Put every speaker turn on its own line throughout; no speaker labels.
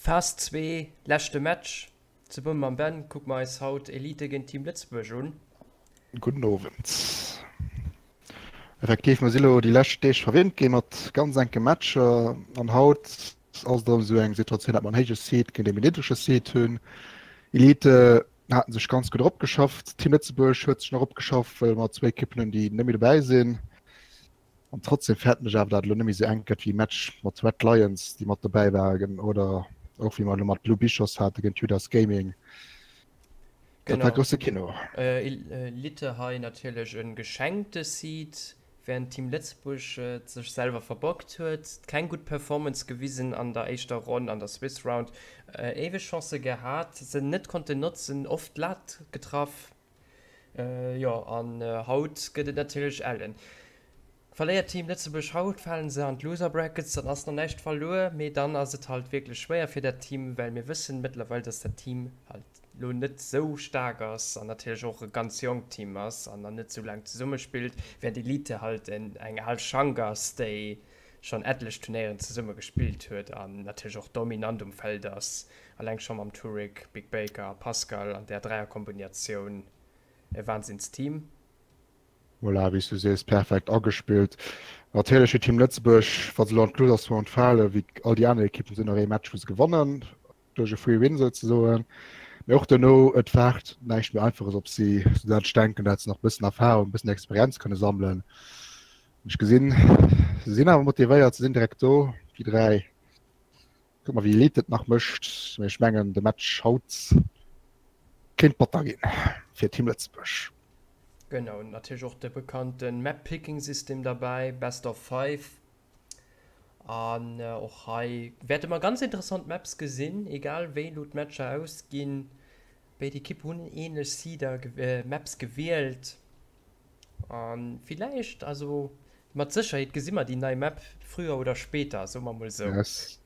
Phas 2, leschte Match. Zesumme mam Ben kucke mer eis haut Elite géint Team Lëtzebuerg un.
Gudden Owend. Effektiv, mer si lo déi lescht Deeg verwinnt gi mat ganz enke Matcher an haut ass et erëm esou eng Situatioun, datt mer en héije Seed géint ee méi niddrege Seed hunn. Elite haten sech ganz gutt eropgeschafft, Team Lëtzebuerg huet sech nach eropgeschafft, well mer zwou Ekippen hunn, déi net méi dobäi sinn. An trotzdem fäerten ech awer, dat elo net méi esou enk gëtt wéi Match mat Red Lions, déi mat dobäi waren, oder och wéi mer elo mat Blue Bichos hate géint Judas Gaming. Dat war grousse Kino.
Elite hei natierlech e geschenkte Seed, wärend Team Lëtzebuerg et sech selwer verbockt huet. Keng gutt Performance gewisen an der éischter Ronn, an der Swiss Round. Éiweg Chancë gehat, se net konnten notzen, oft d'Lat getraff. Jo, an haut gëtt et natierlech ellen. Verléiert Team Lëtzebuerg haut, falen se an d'Loser Brackets, dann ass nach näischt verluer, mee dann ass et halt wierklech schwéier fir dat Team, well mir wëssen mëttlerweil, dass dat Team halt lo net sou staark ass an natierlech och e ganz jonkt Team ass an nach net sou laang zesumme spillt, während Elite halt eng al Schank ass, déi schonn etlech Turnéieren zesumme gespillt huet an natierlech och dominant um Feld ass. Alleng scho mam Turik, Big Baker a Pascal an där Dräierkomboniatioun e Wahnsinnsteam.
Voilà, wéi s du sees, perfekt agespillt. Natierlech fir Team Lëtzebuerg, wa se elo an d'Losers Round falen, wéi all déi aner Ekippen, sinn nach ee Match wou se gewannen, duerch e Free Win souzesoen. Mee och duerno, et waart näischt méi Einfaches op si, soudatt ech denken, dat se nach e bëssen Erfarung, e bëssen Experienz kënne sammelen. Ech gesinn, se sinn awer motivéiert, se sinn direkt do, déi 3. Kucke mer wéi Elite et nach mécht, mee ech mengen de Match haut kéint batter ginn fir Team Lëtzebuerg.
Genau, natierlech och de bekannte Map Picking System derbäi, Best of 5. An och hei wäerte mer ganz interessant Maps gesinn, egal wéi elo d'Matcher ausginn. Béid Ekippe hunn ähnlech Seeder, Maps gewielt. An villäicht, also mat Sécherheet gesi mer déi nei Map früher oder später, soe mer mol sou.
Yes.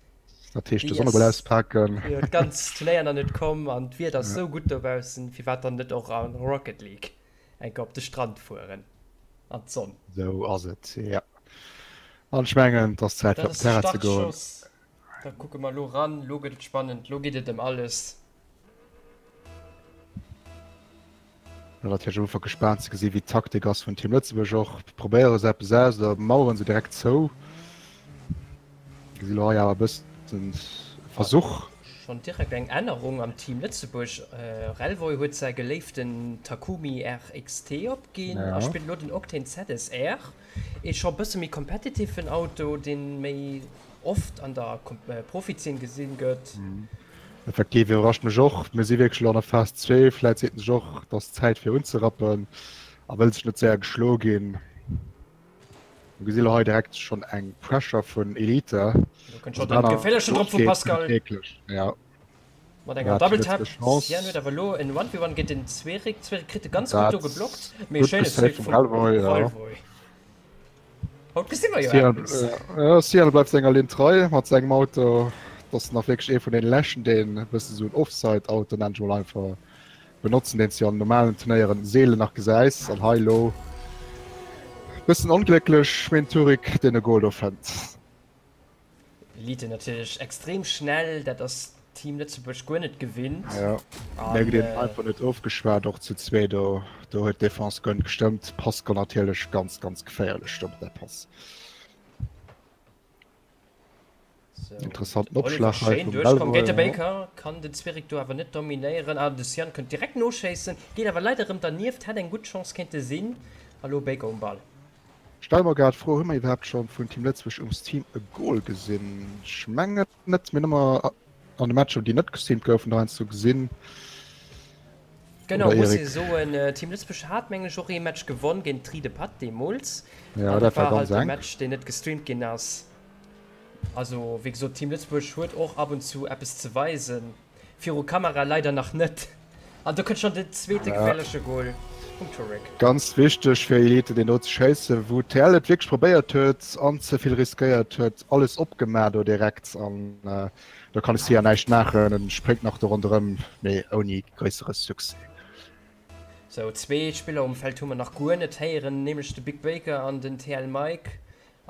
Dat heescht de Sonnebëll auspaken.
Jo, d'ganz Turnéier nach net komm an d'Wieder ass sou gutt dobaussen, firwat dann net och a Rocket League eng Kéier op de Strand fueren an d'Sonn.
Sou ass et, jo. An ech mengen, et ass Zäit fir op den Terrain ze goen.
Da kucke mer elo ran, elo gëtt et spannend, elo geet et ëm alles.
Lo natierlech am Ufank gespaant ze gesinn, wéi d'Taktik ass vun Team Lëtzebuerg och. Probéiere se eppes aus oder maueren se direkt zou? Gesi lo hei awer e bëssen Versuch.
Schonn direkt eng Ännerung am Team Lëtzebuerg. Relvoy huet säi geléiften Takumi RXT opginn a spillt elo den Octane ZSR. Ee scho bësse méi competitiven Auto, deen méi oft an der Profizeen gesinn gëtt.
Effektiv, iwwerrascht mech och. Mir si wierklech elo an der Phas 2. Vläit seet en sech och, et ass Zäit fir unzerappen a wëll sech net séier geschloe ginn. Mir gesi lo hei direkt schonn eng Pressure vun Elite.
Do kënnt schonn den geféierlechen Drop vum Pascal.
Ja.
Mat enger Double Tap. Cyan huet awer elo en 1v1 géint den Zwerik. Zwerik kritt e ganz gutt do geblockt. Mee e schéine Save vum Relvoy. Haut gesi mer jo eppes.
Ja, Cyan bleift senger Linn trei mat sengem Auto. Dat ass nach wierklech ee vun deene leschten, deen e bësse sou en Offside-Auto, nenn ech mol einfach, benotzen, deen s du an normalen Turnéieren seelen nach gesäis. An hei elo bëssen onglécklech, mee den Turik, deen e Goal do fënnt.
Elite natierlech extrem schnell, dat ass Team Lëtzebuerg guer net gewinnt.
Ja, mir hunn den einfach net ofgeschwat, och zu zwee do, do huet d'Defense guer net gestëmmt. Pascal natierlech ganz, ganz geféierlech do mat där Pass.
So,
Interessanten
Oliver
Opschlag hei
schéin
vum
duerchkomm
Delvoye,
géint de
ja.
Baker, kann den Zwirik do awer net dominéieren. Ah, de Cyan kënnt direkt noschéissen, geet awer leider erëm dernieft, hätt eng gutt Chance kéinte sinn. A lo Baker um Ball.
Stelle mer grad d'Fro, hu mer iwwerhaapt scho vun Team Lëtzebuerg um Steam e Goal gesinn? Ech mengen net, mir hunn ëmmer an de Matcher déi net gestreamt goufen heiansdo gesinn.
Genau,
Oder
muss ee
Eric?
soen, Team Lëtzebuerg hat mengen ech och ee Match gewonn géint Tri de Patt deemools.
Ja,
An
dat
dat
war
war
ganz
halt e
enk.
Match deen net gestreamt ginn ass. Also wéi gesot, Team Lëtzebuerg huet och ab und zu eppes ze weisen. Viru Kamera leider nach net. An do kënnt schonn den zweete geféierleche Goal vum Turek.
Ganz wichteg fir Elite deen do ze schéissen, wou TL et wierklech probéiert huet an ze vill riskéiert huet, alles opgemaach do direkt an do kann de Sia näischt maachen, en spréngt nach do ronderëm, mee ouni gréissere Succès.
Sou, zwee Spiller um Feld hu mer nach guer net héieren, nämlech de Big Baker an den TL Mike.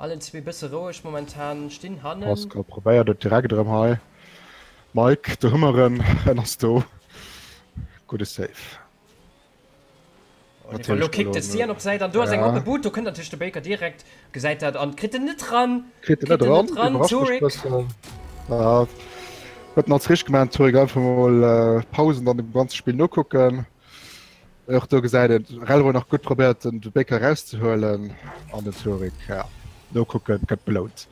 Allen zwee bësse roueg momentan, stinn hannen.
Pascal probéiert et direkt erëm hei. Mike, do hu mer en, en ass do. Gudde Save.
Oliver, lo kickt de Sian op d'Säit an do ass eng oppe Boot, do kënnt natierlech de Baker direkt, gesäit dat an kritt en net ran.
Kritt en net ran, iwwerrascht mech bëssen. Ja, huet en als richteg gemaach, Zurich einfach mol Pausen dann dem ganze Spill nokucken. Och do gesäit een, Relroy nach gutt probéiert den Baker erauszehuelen an den Zurich, ja, nokucken gëtt belount.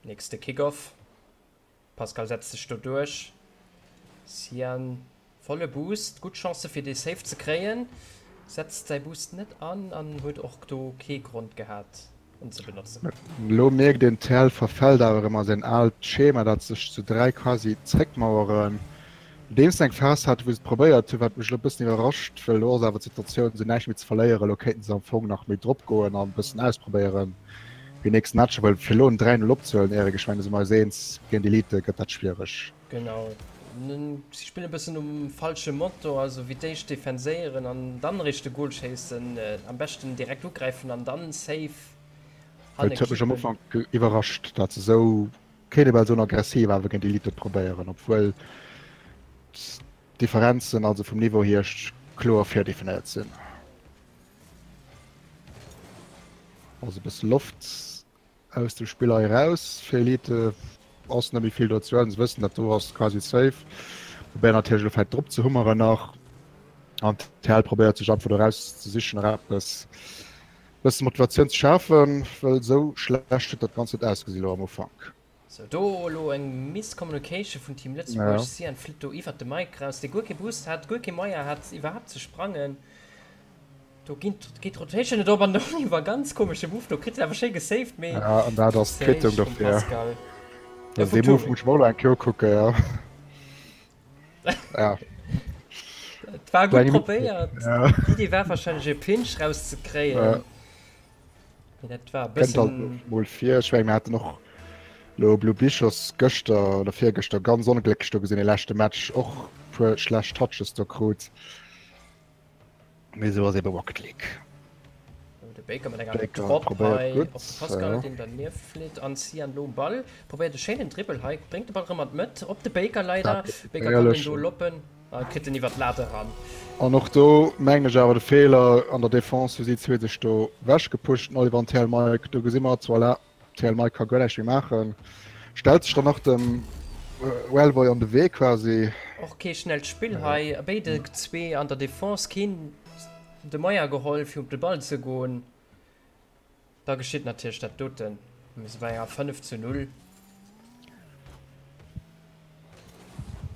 Nächste Kickoff. Pascal setzt sech do duerch. Sian volle Boost, gutt Chancë fir dee Save ze kréien. Setzt säi Boost net an an huet och do kee Grond gehat en ze benotzen.
Elo mierkt een, TL verfält awer erëm a säin aalt Schema, dat sech zu 3 quasi zréckmaueren. Nodeems se eng Phas haten, wou se et probéiert hunn, wat mech elo e bëssen iwwerrascht, well elo ass awer d'Situatioun, se hunn näischt méi ze verléieren, elo kéinten se am Fong nach méi drop goen an e bëssen ausprobéieren fir déi nächst Matcher, well fir elo en 3, 0 opzehuelen, Eric, ech mengen, do si mer eis eens, géint Elite gëtt dat schwiereg.
Genau, si spillen e bëssen nom falsche Motto, also wéi d'éischt defenséieren an dann eréischt de Goal schéissen, am beschten direkt ugräifen an dann safe
hanne Et huet mech am keepen. Ufank iwwerrascht, dat se esou Kéint ee bal soen aggressiv awer géint Elite probéieren, obwuel d'Differenzen also vum Niveau hier kloer virdefinéiert sinn. Also e bësse Loft aus dem Spill hei eraus fir Elite ass net méi vill do ze huelen. Se wëssen dat do ass quasi safe. Probéieren natierlech elo vläit drop ze hummeren nach an TL probéiert sech einfach do eraus ze sichen nach eppes. Bëssen Motivatioun ze schafen, wëll sou schlecht huet dat Ganzt net ausgesinn elo am Ufank.
Sou, do elo eng Miscommunication vun Team Lëtzebuerg. Sian flitt do iwwert de Mike raus, dee guer kee Boost hat, guer kee Moyen hat iwwerhaapt ze sprangen. Do ginn, geet d'Rotation net op an de Oliver, ganz komesche Move do, kritt en awer schéi gesaved, mee
Ja, an dat ass d'Quittung
Save vum
dofir.
Pascal.
Also
Vum
dee Move
Turi.
muss ech mer och elo eng Kéier ukucken, ja. Ja.
Et war gutt probéiert. Ja. D'Idee war wahrscheinlech e Pinch rauszekréien. Ja. Mee dat war e bëssen.
Mol vir. Ech meng, mir haten och lo Blue Bichos gëschter oder virgëschter ganz onglécklech do gesinn, e leschte Match och puer schlecht Touches do krut. Mee esou ass ebe Rocket League.
De Baker mat enger Drop hei op de Pascal, deen dernieft flitt an Sian lo um Ball. Probéiert e schéinen Dribbel hei, bréngt de Ball rëm an d'Mëtt op de Baker leider. Baker kann den do loppen a kritt en iwwer d'Lat eran.
An och do mengen ech awer de Feeler an der Defense, wou si zwee sech do wechgepusht hunn, Oliver an TL Mike. Do gesi mer et, voilà. TL Mike ka guer näischt méi maachen. Stellt sech dann nach dem Wellboy an de Wee quasi.
Och kee schnellt Spill hei. Béide zwee an der Defense, keen de Moyen geholl fir op de Ball ze goen. Da geschitt natierlech dat doten. Mir si bei enger 5 zu 0.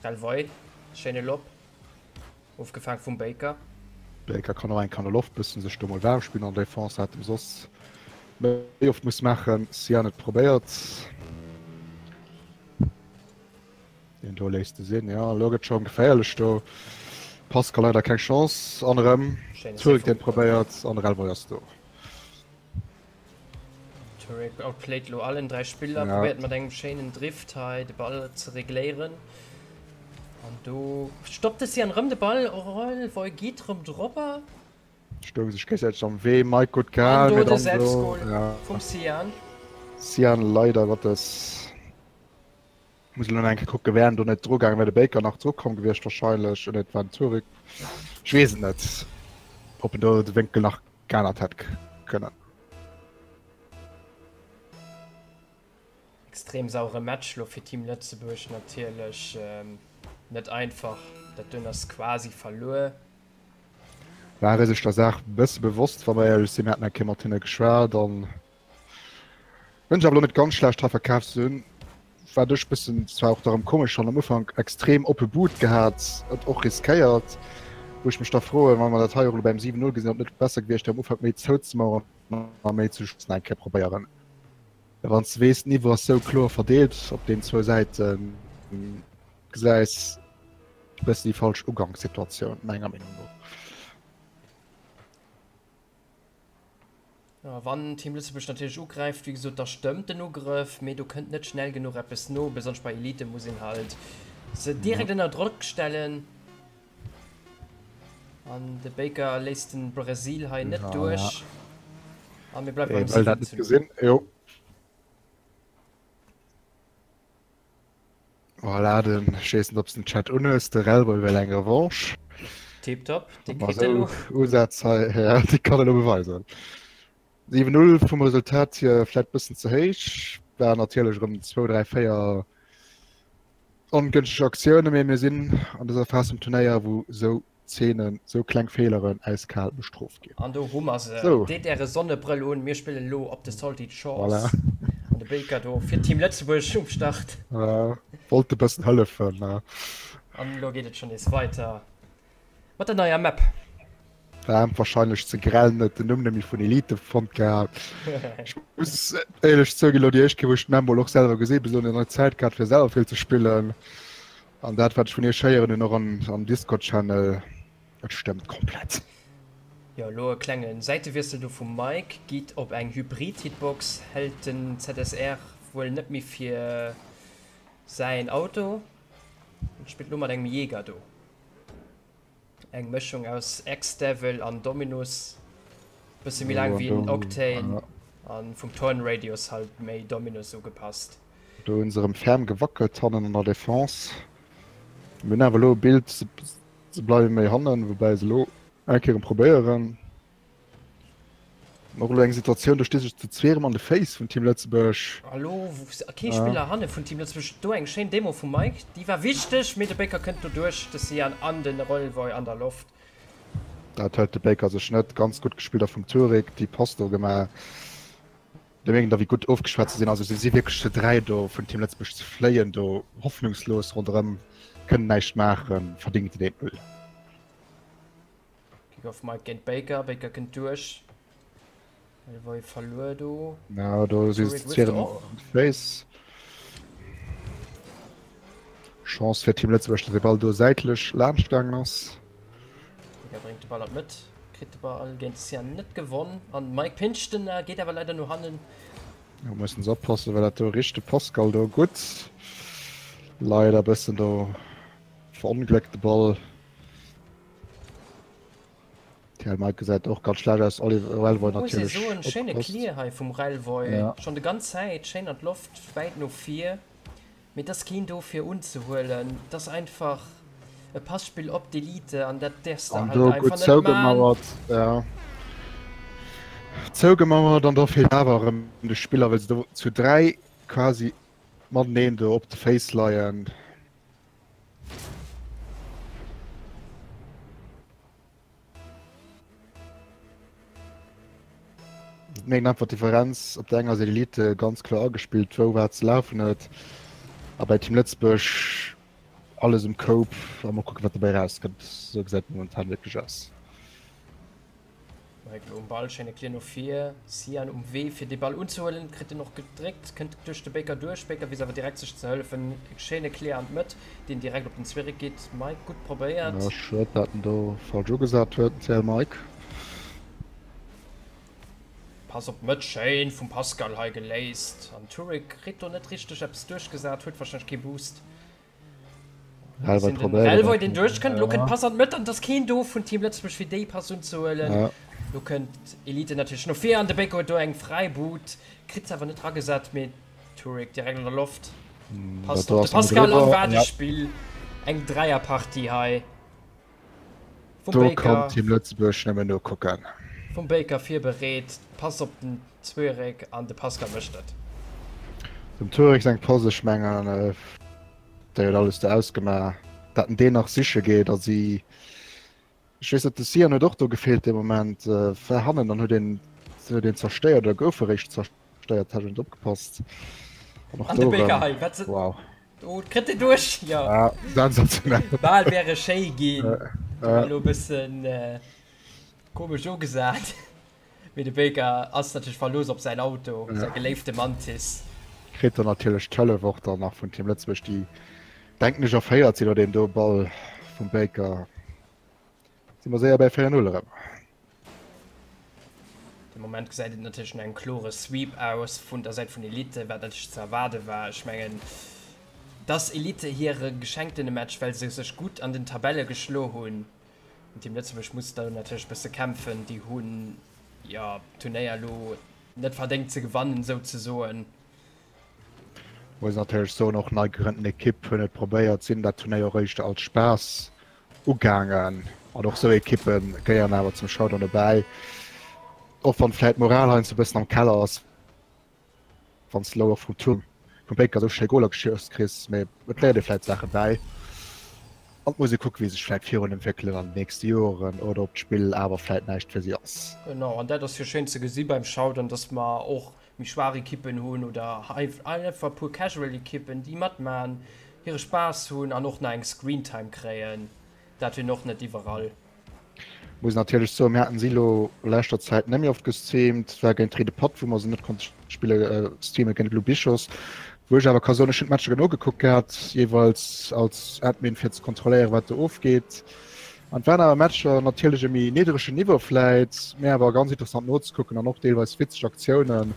Relvoy, schéine Lob. Ofgefaang vum Baker.
Baker kann och eng Kéier an der Loft bëssen sech do mol waarm spillen an der Defense, hat em soss méi oft muss maachen. Sian huet probéiert. Deen do léisst e sinn, jo. Elo gëtt scho geféierlech do. Pascal leider keng Chance an erëm Zurich deen probéiert an de Relvoy ass do.
Turek outplayt lo allen 3 Spiller, ja. Probéiert mat engem schéinen Drift hei de Ball ze regléieren. An do stoppt de Sian rëm de Ball, Rolvoy geet rëm drobber.
Stoung sech géigesäiteg am Wee, Mike gutt gehalen.
An do de Selbstgol ja. vum Sian.
Sian leider Gottes. Muss elo nach eng Kéier kucken, wär en do net dru gaangen, wär de Baker nach dru komm gewiescht wahrscheinlech, oder et war den Turek, ech weess et net, ob en do de Wénkel nach geännert hätt kënnen.
Extrem sauere Match lo fir Team Lëtzebuerg natierlech net einfach, dat dunn ass quasi verluer.
Ware sech der Saach e bësse bewosst, wa mer éierlech sinn, mir haten eng Kéier mat hinne geschwat an Hunn sech awer lo net ganz schlecht hei verkaf. Se hunn, wat ech bëssen zwar och da rëm komesch fannen, am Ufank extrem oppe But gehat, et och riskéiert, wou ech mech da froen, wa mer dat hei och elo beim 7, 0 gesinn, ob net besser gewiescht wär am Ufank méi zouzemauern a méi ze schëssen eng Kéier probéieren. Wann s de weess, den Niveau ass sou kloer verdeelt op deenen zwou Säiten, gesäis bëssen déi falsch Ugankssituatioun menger Meenung no.
Wann Team Lëtzebuerg natierlech ugräift, wéi gesot, da stëmmt den Ugrëff, mee do kënnt net schnell genuch eppes no. Besonnesch bei Elite muss een halt se direkt ënner Drock stellen. An de Baker léisst den Brasil hei net duerch. A mir bleiwe beim 7 zu 0.
Jo. Voilà, den, ech weess net, ob s den Chat unhues, de Relboy wëll eng Revanche.
Tiptop,
déi kritt en elo. Usätz hei, ja, déi kann en elo beweisen. 7-0 vum Resultat hier vläit bëssen ze héich, war natierlech erëm 2, 3, 4 ongënschteg Aktiounen, mee mir sinn an dëser Phas vum Turnéier, wou esou Zeenen, esou kleng Feeleren äiskal bestrooft ginn.
An do hu mer se. So. Deet äre Sonnebrëll un, mir spillen elo op de Salty Shores.
Voilà.
An de Baker do fir Team Lëtzebuerg um Start.
Äh, wollt e bëssen hëllefen. Äh.
An elo geet et schonn nees weiter mat der neier Map.
War wahrscheinlech ze grell, net den Numm nemmi vun Elite fonnt gehat. Ech muss éierlech zouginn, elo déi éischt Kéier wou ech d'Map mol och selwer gesinn, bis elo net Zäit gehat fir selwer vill ze spillen. An dat wat ech vun iech héieren hunn, och an am Discord Channel, et stëmmt komplett.
Jo, elo e klenge Säitewiessel do vum Mike, geet op eng Hybrid-Hitbox, hält den ZSR wuel net méi fir säin Auto an spillt elo mat engem Jäger do. Eng Mëschung aus Ex-Devil an Dominus. Bësse méi laang wéi en Octane an vum Turn Radius halt méi Dominus ugepasst.
Do hunn se erëm ferm gewackelt hannen an der Defense. Mir hunn awer elo e Bild, se bleiwe méi hannen, woubäi se elo eng Kéier erëm probéieren. Och elo eng Situatioun, do sti sech zu zwee erëm an de Féiss vun Team Lëtzebuerg.
A lo kee Spiller hanne vun Team Lëtzebuerg. Do eng schéin Demo vum Mike, déi war wichteg, mee de Baker kënnt do duerch, de Cyan an de Rollvoy an der Loft.
Dat huet de Baker sech net ganz gutt gespillt a vum Turek déi Pass do gemaach. Do mierkt een da wéi gutt ofgeschwat se sinn. Also se si wierklech zu 3 do vun Team Lëtzebuerg ze fléien do hoffnungslos ronderëm, kënnen näischt maachen, verdéngt den 1-0.
Kickoff Mike géint Baker, Baker kënnt duerch. Elvoy verluer do.
Ja, do si se zu zwee och. Face. Chance fir Team Lëtzebuerg, datt de Ball do säitlech laanscht gaangen ass.
Baker bréngt de Ball an d'Mëtt, kritt de Ball géint Cyan net gewonn an Mike pinscht en, geet awer leider no hannen.
Do mussen se oppassen, well dat do richt de Pascal do gutt. Leider bëssen do verongléckt de Ball. TL Mike gesäit och ganz schlecht aus. Oliver Relvoy
Muss ee soen, schéine Clear hei vum Relvoy. Ja. Schon de ganz Zäit schéin an d'Loft, wäit no vir. Mee et ass keen do fir unzehuelen. Et ass einfach e Passpill op d'Elite an dat däerfs de
halt einfach net man. Ja. Zougemauert an da feelt awer erëm de Spiller, well se do zu 3 quasi mateneen do op de Féiss leien. Meng einfach Differenz op der enger Säit Elite ganz klar agespillt, wou wat ze lafen huet a bei Team Lëtzebuerg alles um Koup a mol kucken wat dobäi rauskënnt. Sou gesäit et momentan wierklech aus.
Mike elo um Ball, schéine Clear no vir. Sian um Wee fir dee Ball unzehuelen, kritt en och gedréckt, kënnt duerch de Baker duerch. Baker weess awer direkt sech ze hëllefen. Schéine Clear an d'Mëtt, deen direkt op den Zwirek geet. Mike gutt probéiert.
Ja, schued dat en do falsch ugesat huet, den CL Mike.
Pass op d'Mëtt, schéin vum Pascal hei geléist. An Turek kritt do net richteg eppes duerchgesat, huet warscheinlech kee Boost. Relvoy den duerch kënnt, lo kënnt Pass an d'Mëtt an et ass keen do vun Team Lëtzebuerg fir déi Pass unzehuelen. Ja. Lo kënnt Elite natierlech no vir an de Beko huet do eng fräi Bud, kritt se awer net ragesat, mee Turek direkt an der Loft. Mm, Passt op de Pascal an wat e Spill. Eng Dräierpartie hei.
Vum Do Baker. kann Team Lëtzebuerg nëmmen nokucken.
Vum Baker virbereet, Pass op den Turek an de Pascal mécht et.
Dem Turek seng Pass, ech mengen déi huet alles do ausgemaach, dat en deen nach siche geet a si, ech weess net, de Sian huet och do gefeelt dee Moment, war hannen an huet een huet een zerstéiert oder gouf eréischt zerstéiert, hat ech net opgepasst.
An och do erëm, wow. Do kritt e duerch, jo.
Ja, sensationell.
Bal wär e schéi ginn. Do war elo e bëssen komesch ugesat. Mee de Baker ass natierlech verlooss op säin Auto, säi geléifte Mantis.
Kritt dann natierlech d'Hëllef och dann nach vun Team Lëtzebuerg, déi denken ech erféiert sinn no deem do Ball vum Baker. Si mer séier bäi 4, 0 erëm.
De Moment gesäit et natierlech no engem klore Sweep aus vun der Säit vun Elite, wat natierlech ze erwaarde war. Ech mengen, dass Elite hire geschenktene Match, well se sech gutt an den Tabelle geschlo hunn. Den Team Lëtzebuerg muss do natierlech e bësse kämpfen. Déi hunn jo d'Turnéier elo net verdéngt ze gewannen, souzesoen.
Muss natierlech soen, och nei gegrënnten Ekipp hunn et probéiert, sinn dat Turnéier och éischter als Spaass ugaangen. An och sou Ekippe gehéieren awer zum Showdown dobäi, och wann vläit d'Moral heiansdo e bëssen am Keller ass, wann s de elo och vum Tour vum Baker esou schéi Goler geschoss kriss. Mee et léiert ee vläit Saache bäi an et muss ee kucken, wéi sech vläit virun entwéckelen an den nächste Joren oder ob d'Spill awer vläit näischt fir si ass.
Genau, an dat ass jo schéin ze gesi beim Showdown, dass mer och méi schwaach Ekippen hunn oder einfach e puer casual Ekippen, déi matmachen, hire Spaass hunn an och nach eng Screentime kréien. Dat hunn och net iwwerall.
Muss natierlech soen, mir haten si lo leschter Zäit net méi oft gestreamt. Et war géint Ride Patt, wou mer se net konnte spille streamen, géint Blue Bichos, wou ech awer ka soen, ech hunn d'Matcher genau gekuckt gehat, jeeweils als Admin fir ze kontrolléieren, wat do ofgeet. An et waren awer Matcher, natierlech e méi niddregen Niveau vläit, mee awer ganz interessant nozekucken an och deelweis witzeg Aktiounen.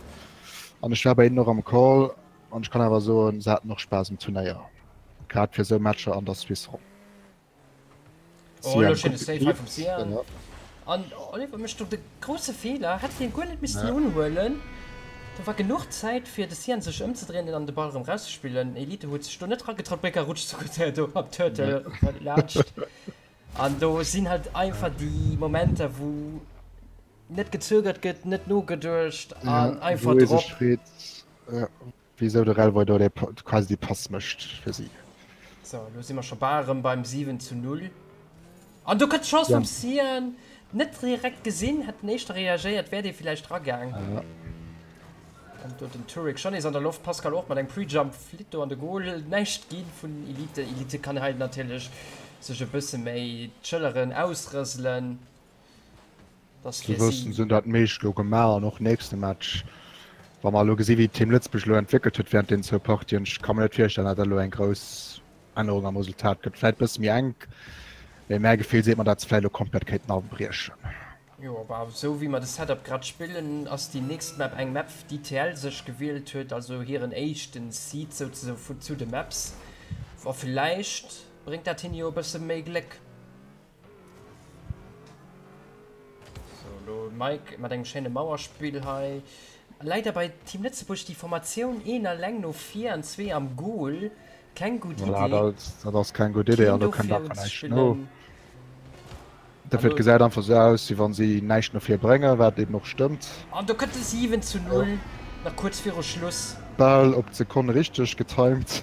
An ech war bei hinnen och am Call an ech kann awer soen, se haten och Spaass um Turnéier, grad fir esou Matcher an der Swiss Ronn.
Oh, elo schéine Save hei vum Sian. An Oliver mécht do de grousse Feeler, hätt hien guer net missten unhuelen. Do war genuch Zäit fir de Sian sech ëmzedréinen an de Ball erëm rauszespillen. Elite huet sech do net ragetraut, Baker rutscht souguer do am Turtle laanscht. An do sinn halt einfach déi Momenter wou net gezögert gëtt, net nogeduecht an einfach drop.
Wisou de Relvoy do dee quasi déi Pass mécht fir si.
Sou, elo si mer scho bal erëm beim 7 zu 0. An do kënnt d'Chance vum Sian. Net direkt gesinn, hätt en éischter reagéiert, wär dee villäicht ragaang. An do den Turek schonn nees an der Loft. Pascal och mat engem Pre-Jump flitt do an de Goal. Näischt gi vun Elite. Elite kann hei natierlech sech e bësse méi d'Schëlleren ausrëselen.
Dass fir si. Se hunn dat meescht elo gemaach an och nächste Match, wa mer elo gesi wéi d'Team Lëtzebuerg elo entwéckelt huet während den zwou Partien, ech ka mer net virstellen, dat dat elo eng grouss Ännerung am Resultat gëtt. Vläit e bësse méi enk, mee mäi Gefill seet mer, dat se vläit elo komplett kéinten abriechen.
Jo, awer esou wéi mer de Setup grad spillen, ass déi nächst Map eng Map, déi TL sech gewielt huet, also hiren éischten Seed souzesoe zu de Maps. A villäicht bréngt dat hinne jo e bësse méi Gléck. So, lo Mike mat engem schéine Mauerspill hei. Leider bei Team Lëtzebuerg déi Formatioun een alleng no vir an zwee am Goal. Keng gutt
Voilà, Idee. dat, dat ass keng gutt Idee an do kënnt einfach näischt no. Dofir et gesäit einfach sou aus, wéi wann si näischt no vir bréngen, wat eben och stëmmt.
An do kënnt de 7 zu 0 nach kuerz viru Schluss.
Bal op d'Sekonn richteg getimed.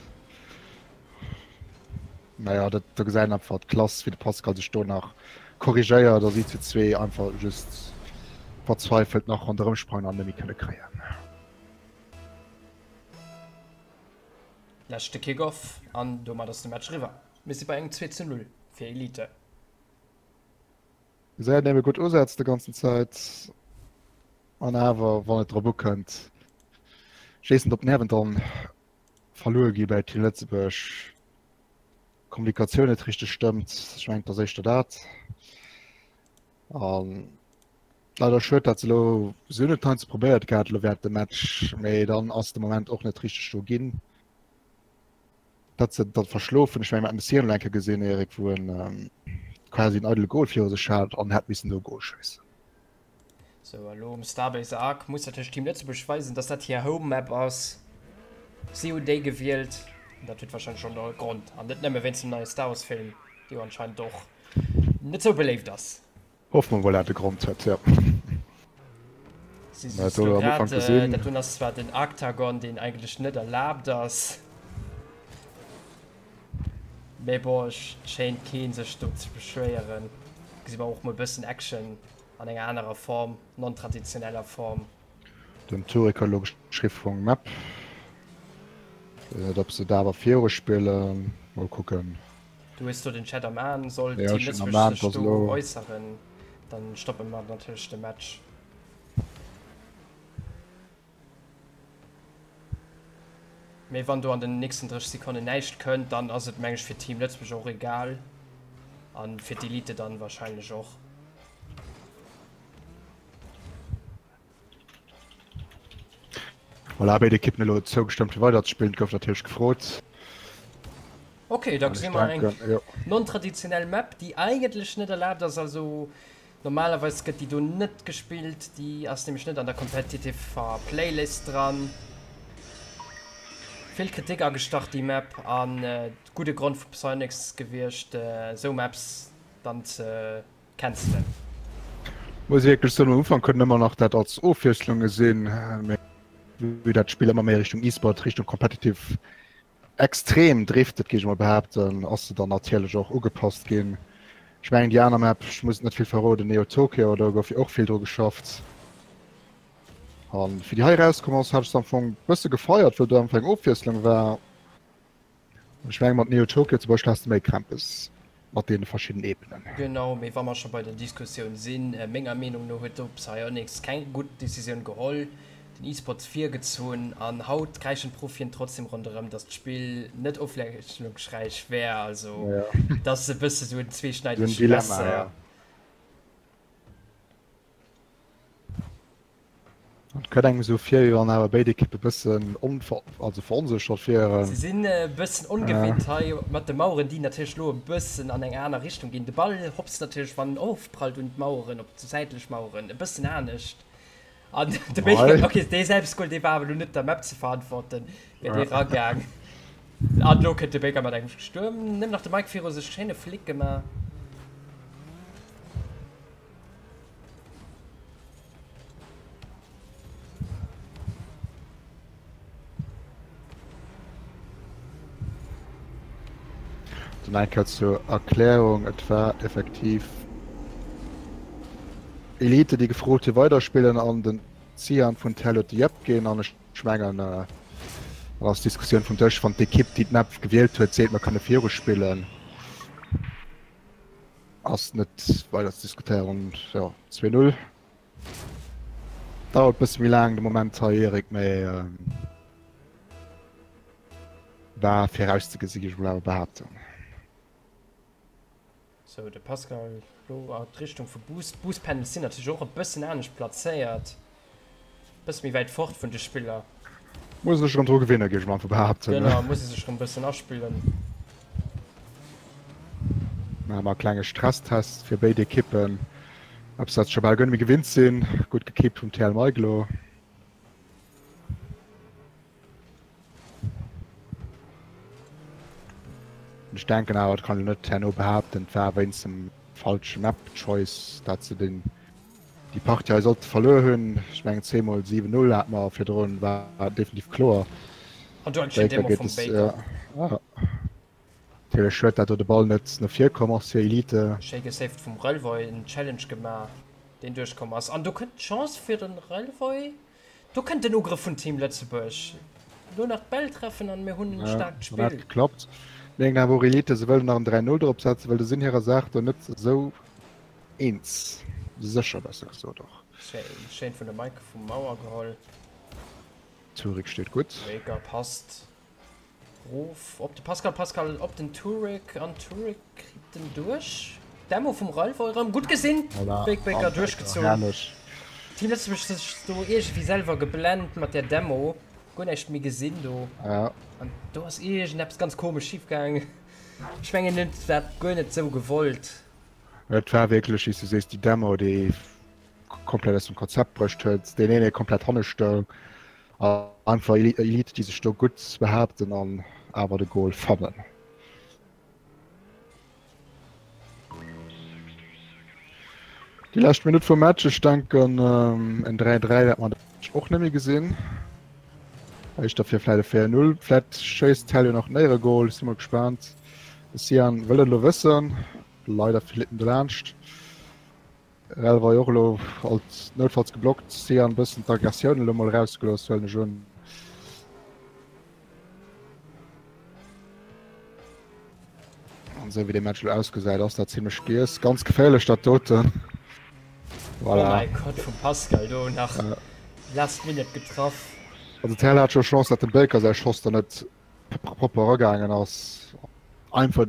Naja, dat do gesäit een einfach d'Klass, wéi de Pascal sech do nach korrigéiert a si zu zwee einfach just verzweifelt nach ronderëm sprangen an net méi kënne kréien.
Leschte Kick-Off an domat ass de Match eriwwer. Mir si bei engem 2 zu 0 fir Elite.
Gesäit een ebe gutt Usätz de ganzen Zäit an awer wann et drop ukënnt, schéissen op d'Nerven dann. Verluer gi bei Team Lëtzebuerg. Kommunikatioun net richteg stëmmt. Ech mengen, et ass éischter dat. An leider schued, dat se elo, se hunn et heiansdo probéiert gehat elo während dem Match, mee dann ass de Moment och net richteg do ginn, dat se dann verschlofen. Ech mengen, mir haten de Cyril eng Kéier gesinn, Eric, wou en quasi en eidele Goal viru sech hat an hätt missen do e Goal schéissen.
Sou, a lo um Starbase Ark muss natierlech Team Lëtzebuerg weisen, dass dat hir Home Map ass. Si hunn déi gewielt an dat huet warscheinlech och e Grond an net nëmme wéinst dem neie Star Wars Film, dee jo anscheinend och net sou beléift ass.
Hoffe mer mol dat e Grond huet, jo.
Si just do grad, dat doen ass zwar den Arctagon, deen eigentlech net erlaabt ass, mee bon, et schéint keen sech do ze beschwéieren. Gesi mer och mol bëssen Action An enger anerer Form, non-traditioneller Form.
Den Turek huet elo geschriww vum Map. Weess net op se dat awer viru spillen. Mol kucken.
Du hues do den Chat am Aen. Sollt Team Lëtzebuerg sech do äusseren, dann stoppe mer natierlech de Match. Mee wann do an den nächsten 30 Sekonnen näischt kënnt, dann ass et meng ech fir Team Lëtzebuerg och egal an fir d'Elite dann wahrscheinlech och.
Voilà, béid Ekippen elo zougestëmmt fir weider ze spillen. Et gouf natierlech gefrot.
Ok, da gesi mer eng non-traditionell Map, déi eigentlech net erlaabt ass. Also Normalerweis gëtt déi do net gespillt, déi ass nämlech net an der competitive Playlist dran. Vill Kritik agestach déi Map an gudde Grond vu Psyonix gewiescht esou Maps dann ze cancelen.
Muss wierklech soen, am Ufank huet een ëmmer nach dat als Ofwiesslung gesinn, mee wéi dat Spill ëmmer méi Richtung eSport, Richtung Competitive extrem driftet, géif ech mol behaapten, ass se dann natierlech och ugepasst ginn. Ech mengen déi aner Map, ech muss net vill verroden, Neo Tokyo, do gouf jo och vill dru geschafft. An fir déi hei erauskomm ass, hat ech se am Fong bësse gefeiert, well do einfach eng Ofwiesslung war. Ech menge mat Neo Tokyo zum Beispill has de méi Krempes mat deene verschiddenen Ebenen.
Genau, mee wa mer scho bei der Diskussioun sinn, menger Meenung no huet do Psyonix keng gutt Decisioun geholl, den eSports virgezunn an haut kräischen d'Profien trotzdem ronderëm, datt d'Spill net ofwiesslungsräich wär. Also dat ass e bësse sou en zweeschneidegt Messer.
Et kënnt engem esou vir, wéi wann awer béid Ekippe bëssen also veronséchert wieren.
Se sinn e bëssen ongewinnt hei mat de Maueren, déi natierlech elo e bëssen an eng aner Richtung ginn. De Ball hopst natierlech, wann en ofprallt un d'Maueren, op säitlech Maueren, e bëssen anescht. An de Baker, okay, dee Selbstgol, dee war awer elo net der Map ze verantworten, wär dee ragaang. An elo kënnt de Baker mat engem Stuerm, nëmmen nach de Mike viru sech, schéine Flick gemaach.
Dann eng Kéier zur Erklärung, Et war effektiv Elite, déi gefrot hu weiderspillen an den Cyan vun Tell huet de Yep ginn. An ech mengen, dat ass d'Diskussioun vum Dësch, wann d'Ekipp, déi d'Map gewielt huet, seet, mer kënne viruspillen. Ass net weider ze diskutéieren. Jo, 2, 0. Dauert bësse méi laang de Moment hei, Eric, mee war virauszegesi géif ech mol awer behaapten.
Sou, de Pascal lo an d'Richtung vu Boost. Boost Panels sinn natierlech och e bëssen anescht plazéiert. Bësse méi wäit fort vun de Spiller.
Muss e sech erëm dru gewinne géif ech mol einfach behaapten.
Genau, muss e sech erëm bëssen aspillen.
Maache mer e klenge Stresstest fir béid Ekippen. Eppes wat se scho bal guer net méi gewinnt sinn. Gutt gekeept vum TL Meiglo. Ech denken awer, et kann een net herno behaapten, et war wéinst dem falsche Map Choice, dat se den déi Partie hei sollte verluer hunn. Ech mengen 10 mol 7, 0 hat mer virdrun, war definitiv kloer.
An do eng schéin Demo vum Baker.
Ja. Natierlech schued, dat do de Ball net no vir komm ass fir Elite.
Schéi gesaved vum Relvoy, en Challenge gemaach, deen duerchkomm ass. An do kënnt d'Chance fir den Relvoy. Do kënnt den Ugrëff vun Team Lëtzebuerg. Elo nach d'Bäll treffen an mir hunn en staarkt Spill.
Dat geklappt. Mengen awer och Elite, se wëllen nach en 3, 0 drop setzen, well se sinn hirer Saach do net esou eens. Sécher besser gesot och.
Schéin vun der Maike vum Mauer geholl.
Zurich steet gutt.
Baker passt. Rof op de Pascal, Pascal op den Turek an Turek kritt den duerch. Demo vum Ralf och erëm gutt gesinn.
Voilà.
Big Baker duerchgezunn.
Herrlech.
Team Lëtzebuerg sech do iergendwéi selwer geblent mat där Demo. Guer näischt méi gesinn do.
Ja.
An do ass iergendeppes ganz komesch schif gaang. Ech mengen en huet dat guer net sou gewollt.
Et war wierklech, wéi s du sees, déi Demo, déi komplett aus dem Konzept bruecht huet, deen een, dee komplett hanne stoung. Einfach Elite, déi sech do gutt behaapten an awer de Goal fannen. Déi lescht Minutt vum Match, ech denken en 3, 3 wäert mer och net méi gesinn. Éischter fir vläit e 4, 0. Vläit schéisst d'Hell jo nach den Éieregoal, ech si mol gespaant. De Sian wëll et elo wëssen, leider flitt en dolaanscht. Rell war jo och elo alt noutfalls geblockt. Si han bëssen d'Aggressioun elo mol erausgelooss, huelen ech un. An esou wéi dee Match elo ausgesäit, ass dat zimlech giess. Ganz geféierlech dat doten.
Voilà. Oh mäi Gott, vum Pascal do nach last minute getraff.
Also d'Hell hat scho Chance, dat dem Baker säi Schoss da net propper eragaangen ass. Einfach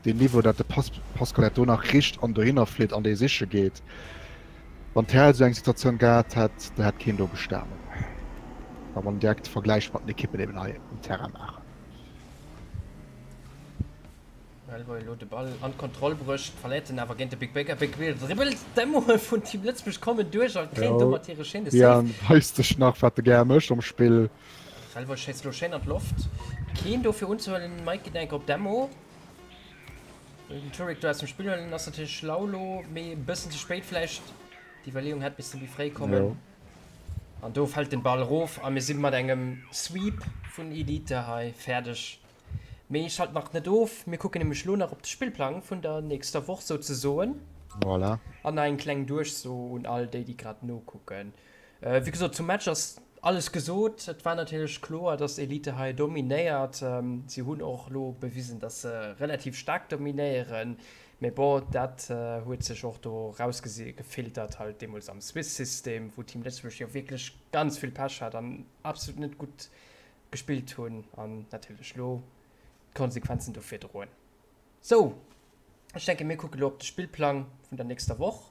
den Niveau dat de Pascal dat do nach richt an dohinner flitt an dee siche geet. Wann d'Hell esou eng Situatioun gehat hätt, da hätt keen do gestanen. Wa mer den direkte Vergläich mat den Ekippen eben hei um Terrain maachen.
Well wou elo de Ball an d'Kontroll bruecht, verléiert en awer géint de Big Baker. Big Baker dribbelt, d'Demmoe vun Team Lëtzebuerg kommen duerch a kréien domat hire schéine
Save. Jan weist sech nach wat de gär mécht am Spill.
Relvoy schéisst elo schéin an d'Loft. Keen do fir unzehuelen. Mike geet enk op Demo. Wëll den Turek do aus dem Spill huelen. Ass natierlech schlau elo, mee e bëssen ze spéit vläicht. D'Iwwerleeung hätt missen méi fréi kommen. An do fält den Ball erof a mir si mat engem Sweep vun Elite hei fäerdeg. Mee schalt nach net of, mir kucken nämlech elo nach op de Spillplang vun der nächster Woch souzesoen.
Voilà.
An nach eng kleng Duerchso un all déi, déi grad nokucken. Wéi gesot, zum Match ass alles gesot. Et war natierlech kloer, dass Elite hei dominéiert. Si hunn och elo bewisen, dass se relativ staark dominéieren. Mee bon, dat huet sech och do rausgefiltert, halt deemools am Swiss-System, wou Team Lëtzebuerg jo wierklech ganz vill Pech hat an absolut net gutt gespillt hunn an natierlech lo d'Konsequenzen dofir droen. Sou, ech denken, mir kucke lo op de Spillplang vun der nächster Woch.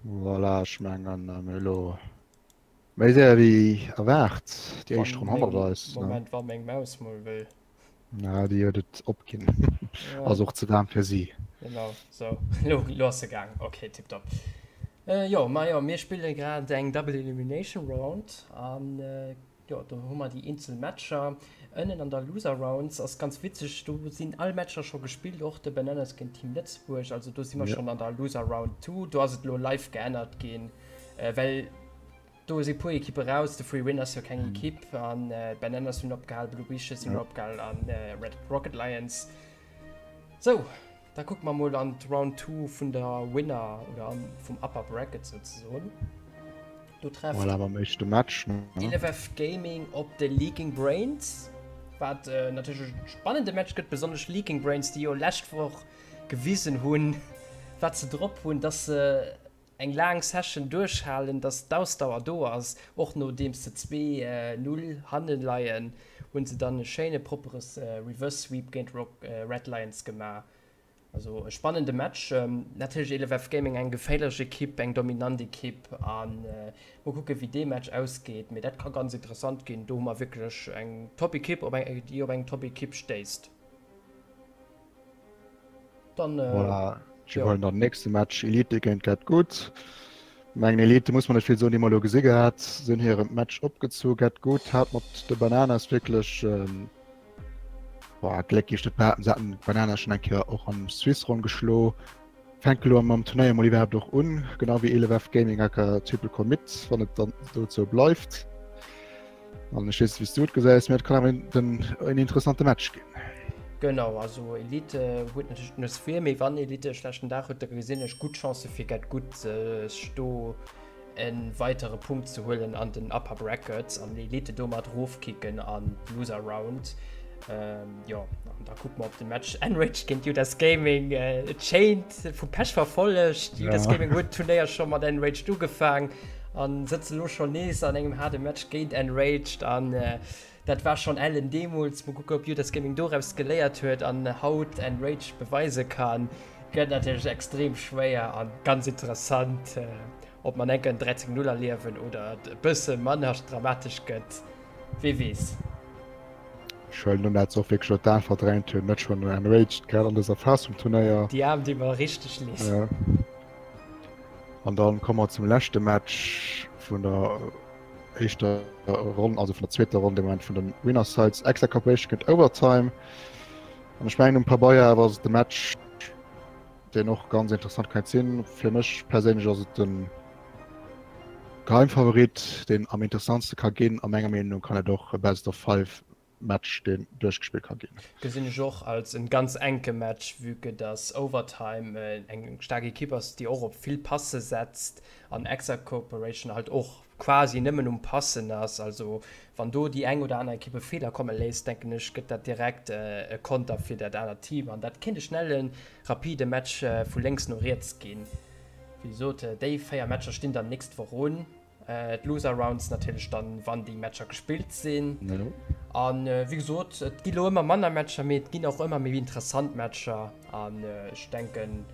Voilà, ech mengen, mir hu lo méi séier wéi erwaart déi éischt Ronn hannert eis.
Moment, wa meng Maus mol wëll.
Na, déi huet et opginn. Ass och ze waarm fir si.
Genau, sou, lo, lo ass se gaang. Ok, tipptopp. Jo, majo, mir spille grad eng Double Elimination Round an jo, do hu mer déi eenzel Matcher. Ënnen an der Loser Rounds ass ganz witzeg, do sinn all Matcher scho gespillt, och de Bananas géint Team Lëtzebuerg. Also do si mer schonn an der Loser Round 2. Do ass et elo live geännert ginn, well do si puer Ekippe raus. De Free Win ass jo keng Ekipp an d'Bananas hunn opgehal, Blue Wishes hunn opgehal an Red Rocket Lions. Sou. Da kucke mer mol an d'Round 2 vun der Winner oder an vum Upper Bracket souzesoen. Do trefft
Voilà, mam éischte Match,
ne? 11F Gaming op de Leaking Brains, wat äh, natierlech e spannende Match gëtt, besonnesch Leaking Brains, déi jo lescht Woch gewisen hunn, wat se drop hunn, dass se eng laang Session duerchhalen, dass d'Ausdauer do ass, och nodeems se 2, 0 hanne leien, hu se dann e schéine proppere Reverse Sweep géint Red Lions gemaach. Also e spannende Match. Natierlech 11F Gaming eng geféierlech Ekipp, eng dominant Ekipp a mol kucke wéi dee Match ausgeet, mee dat ka ganz interessant ginn. Do hu mer wierklech eng Top-Ekipp, déi op eng Top-Ekipp stéisst.
Dann, äh, voilà. Ech iwwerhuelen dann den nächste Match, Elite géint Get Good. Mengen Elite muss man net vill soen, déi mer elo gesi gehat. Se hunn hire Match opgezu. Get Good hat mat de Bananas wierklech ähm, boah, Gléck géif ech net behaapten. Se haten d'Bananas schon eng Kéier och an Swiss Ronn geschlo. Fänke elo mam Turnéier mol iwwerhaapt och un, genau wéi 11F Gaming aka Triple Commit, wann et dann dozou bleift. An ech weess net, wéi s du et gesäis, mee et kann awer den en interessante Match ginn.
Genau, also Elite huet natierlech d'Nues vir, mee wann Elite e schlechten Dag huet, da gesinn ech gutt Chancë fir Get Good sech do e weitere Punkt ze huelen an den Upper Bracket an Elite domat rofkicken an d'Loser Round. Ähm, jo, an da kucke mer op de Match Enraged géint Judas Gaming. Äh, et schéint vu Pech verfollegt. Judas ja. Gaming huet d'Turnéier scho mat Enraged ugefaang an sëtze lo schon nees an engem harde Match géint Enraged an äh, dat war schon ellen deemools. Mo kucke ob Judas Gaming doraus geléiert huet an haut Enraged beweise kann. Gëtt natierlech extrem schwéier an ganz interessant, äh, ob man enken 13 0 erliewen oder et e bësse manner dramatesch gëtt. Wee weess.
Ech huelen un, dat se och wierklech elo d'Aen verdréint hunn, net schonn enraged grad an dëser Phas vum Turnéier.
Déi Aarm, déi mer richteg leed.
Ja. An dann komme mer zum leschte Match vun der éischter Ronn, also vun der zweeter Ronn, de Moment vun den Winner Sides. Exa Corporation géint Overtime. An ech mengen um Pabeier awer ass et de Match, deen och ganz interessant kéint sinn. Fir mech perséinlech ass et den Geheimfavorit, deen am interessantste ka ginn. A menger Meenung no kann et och e Best of Five Match, deen duerchgespillt ka ginn.
Gesinn ech och als en ganz enke Match, vue que dass Overtime eng staark Ekipp ass, déi och op vill Passe setzt an Exa Corporation halt och quasi nëmmen um Passen ass. Also wann do déi eng oder aner Ekipp e Feeler komme léisst, denken ech, gëtt dat direkt e Konter fir dat anert Team an dat kéint e schnelle, rapide Match vu lénks no riets ginn. Wéi gesot, déi 4 Matcher stinn dann nächst Woch un. D'Loser Rounds natierlech dann, wann déi Matcher gespillt sinn. An wéi gesot, et gi lo ëmmer manner Matcher, mee et ginn och ëmmer méi interessant Matcher. An ech denken,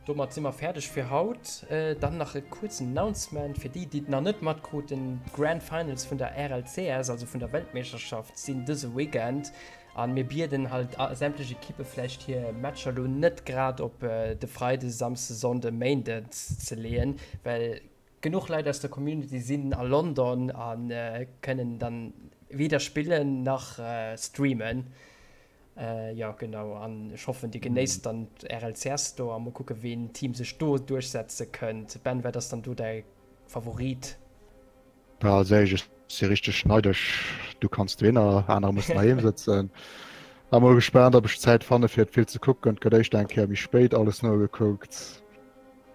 domat si mer fäerdeg fir haut. Dann nach e kuerzen Announcement fir déi, déi et nach net matkruten, D'Grand Finals vun der RLCS, also vun der Weltmeeschterschaft, sinn dëse Weekend. An mir bieden halt sämtlech Ekippe vläicht hir Matcher lo net grad op de Freide, Samsde, Sonnde, Méinden ze leeën, well. Genuch Leit aus der Community sinn a London a kënnen dann weder spillen nach streamen. Jo genau, an ech hoffen dir genéisst dann d'RLCS do a mol kucke ween Team sech do duerchsetze kënnt. Ben, wat ass dann do däi Favorit?
Bah, als éischt, ech si richteg neidesch, du kanns dohinner, anerer mussen heiheem sëtzen. A mol gespaant, ob ech Zäit fanne fir et vill ze kucken. Et gëtt éischter eng Kéier méi spéit alles nogekuckt.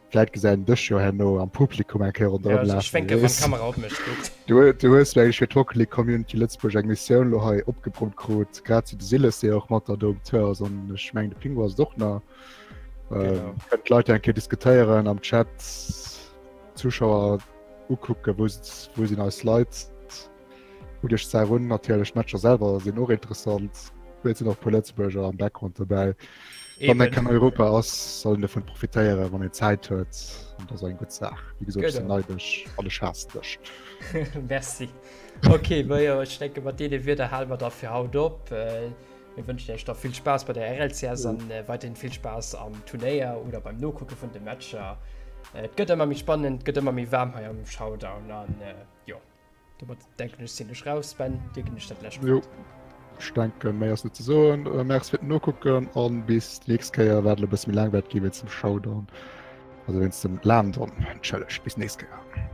Vläit gesäit een dech jo herno am Publikum eng Kéier ronderëm
lafen. Ech wénken, wann d'Kamera op mech kuckt.
Du, du hues mengen ech fir d'Rocket League Community Lëtzebuerg eng Missioun lo hei opgebrummt krut, grad wéi de Siles, dee och mat der do um Tour ass, an ech mengen de Pingu ass et och nach.
Genau.
Kënnen d'Leit eng Kéier diskutéieren am Chat, d'Zuschauer ukucken, wou, wou sinn eis Leit. Kuckt iech d'Saach un, natierlech d'Matcher selwer sinn och interessant. Et sinn och e puer Lëtzebuerger am Background dobäi. Wann eng an Europa ass, soll een dovun profitéieren, wann een Zäit huet. An dat ass eng gutt Saach. Wéi gesot, ech sinn neidesch an ech haassen dech.
Merci. Ok, majo, ech denke mat deene Wierder hale mer da fir haut op. Mir wënschen iech da vill Spaass bei der RLCS an weiderhin vill Spaass am Turnéier oder beim Nokucke vun de Matcher. Et gëtt ëmmer méi spannend, et gëtt ëmmer méi waarm hei am Showdown an jo. Domat denken ech sinn ech raus. Ben, dir ginn ech dat lescht
Wuert. Jo, ech denken méi ass net ze soen. Merci fir d'Nokucken an bis déi nächst Kéier, wat elo e bësse méi laang wäert gi wéinst dem Showdown, also wéinst dem Landon. Entschëllegt, bis nächst Kéier.